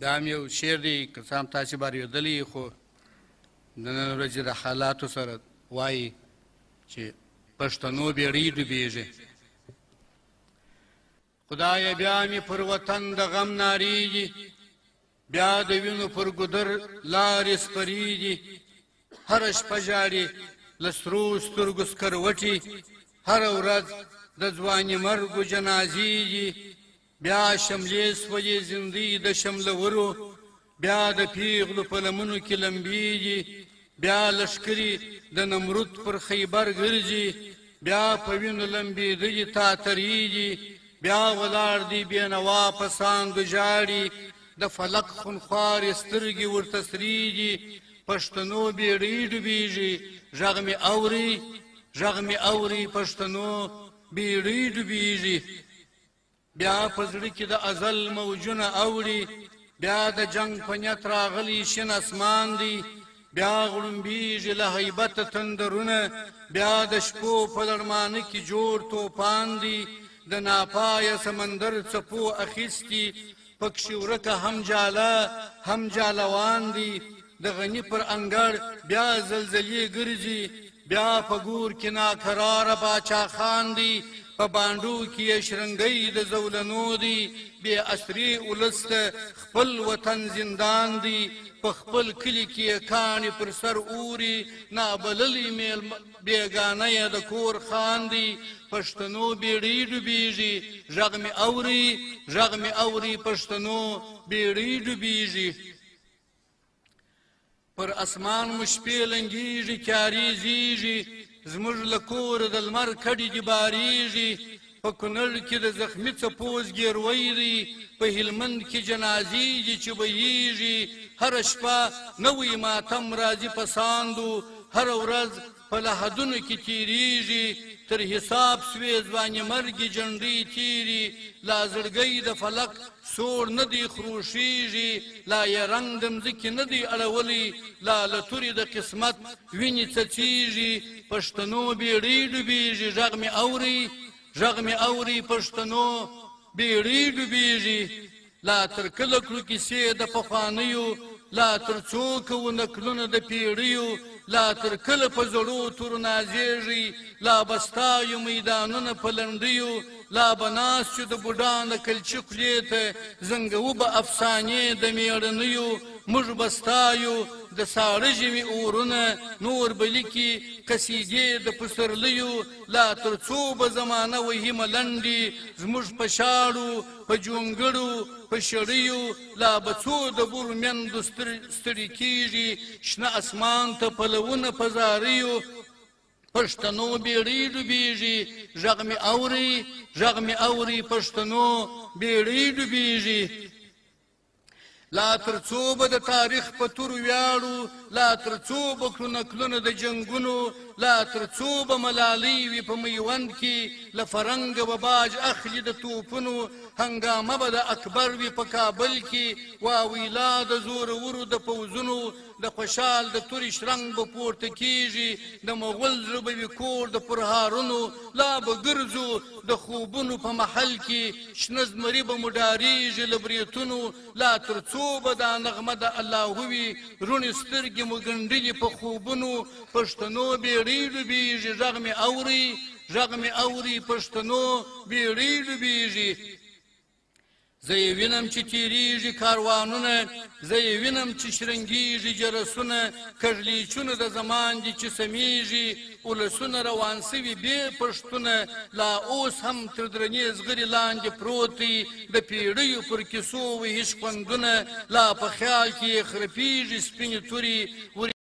دا هم یو شعر دی، که څه هم تاسې به اورېدلی، خو د نن ورځې د حالاتو سره وایي چې پښتنو بیړۍ ډوبېږي. خدایه بیا مې پر وطن د غم نارېږي، بیا د وینو پر ګودر لارې سپرېږي. هره شپه ژاړي له سرو سترګو سکروټي، هره ورځ د ځوانیمرګو جنازې دي. بیا شملې سولې زندۍ د شملورو، بیا د پیغلو په لمنو کې لمبې دي. بیا لښکرې د نمرود پر خیبر ګرځي، بیا په وینو لمبېدلي تاترې دي. بیا ولاړ دی بېنوا په ساندو ژاړي، د فلک خونخوارې سترګې ورته سرې دي. پښتنو بیړۍ ډوبېږي، غږ مې اوري، غږ مې اوري، پښتنو بیړۍ ډوبېږي. بیا په زړه کې د ازل موجونه اوړي، بیا د جنګ په نیت راغلی شین اسمان دی. بیا غړومبېږي له هیبته تندرونه، بیا د شپو په لړمانه کې جوړ توپان دی. د ناپایه سمندر څپو اخیستي، پکښې ورکه هم جاله هم جالوان دی. د غني پر انګړ بیا زلزلې ګرځي، بیا په ګور کې ناکراره باچا خان دی. په بانډو کې یې شرنګی د زولنو دی، بې اسرې ولس ته خپل وطن زندان دی. په خپل کلي کې یې کاڼي پر سر اوري، نابللی میلمه بېګانه یې د کور خان دی. پښتنو بیړۍ ډوبېږي، غږ مې اوري، غږ مې اوري، پښتنو بیړۍ ډوبېږي. پر اسمان مو شپې لنګېږي، تیارې زیږي، زموږ له کوره د لمر کډې دي بارېږي. په کونړ کې د زخمي څپو زګېروی دی، په هلمند کې جنازې دي چې بهیږي. هره شپه نوی ماتم راځي په ساندو، هره ورځ په لحدونو کې تېرېږي. تر حساب سوې ځوانیمرګې جنډۍ تېري، لا زړګی د فلک سوړ نه دی خروښېږي. لا یې رنګ د مځکې نه دی اړولی، لا له تورې د قسمت وینې څڅېږي. پښتنو بیړۍ ډوبېږي، غږ مې اوري، غږ مې اوري، پښتنو بیړۍ ډوبېږي. لا تر کله کړو کیسې د پخوانیو، لا تر څو کوو نکلونه د پیړیو. لا تر کله په زړو تورو نازېږي، لا به ستایو میدانونه په لنډیو. لا به ناست یو د بوډا د کلچي خولې ته، زنګوو به افسانې د میړنیو. موږ به ستایو د ساړه ژمي اورونه، نور به لیکي قصیدې د پسرلیو. لا تر څو به زمانه وهي ملنډې، زموږ په شاړو په جونګړو په شړیو. لا به څو د بورو میندو ستړي کېږي، شنه اسمان ته پلوونه په زاریو. پښتنو بیړۍ ډوبېږي، غږ مې اوري، غږ مې اوري، پښتنو بیړۍ ډوبېږي. لا تر څو به د تاریخ په تورو ویاړو، لا تر څو به کړو نکلونه د جنګونو. لا تر څو به ملالۍ وي په میوند کې، له فرنګه به باج اخلي د توپونو. هنګامه به د اکبر وي په کابل کې، واویلا د زورورو د پوځونو. د خوشحال د تورې شرنګ به پورته کېږي، د مغول زړه به وي کور د پرهارونو. لا به ګرځو د خوبونو په محل کې، شنه زمري به مو ډارېږي له برېتونو. لا تر څو به دا نغمه د الله وي، روڼې سترګې مو ګنډلي په خوبونو. پښتنو بیړۍ ډوبېږي، غږ مې اوري، غږ مې اوري، پښتنو بیړۍ ډوبېږي. زه یې وینم چې تېرېږي کاروانونه، زه یې وینم چې شرنګېږي جرسونه. کږلېچونه د زمان دي چې سمېږي، ولسونه روان سوي بې پښتونه. لا اوس هم تر درنې زغرې لاندې پروت دی، د پېړیو پر کیسو وهي شخوندونه. لا په خیال کې یې خرپېږي سپینې تورې.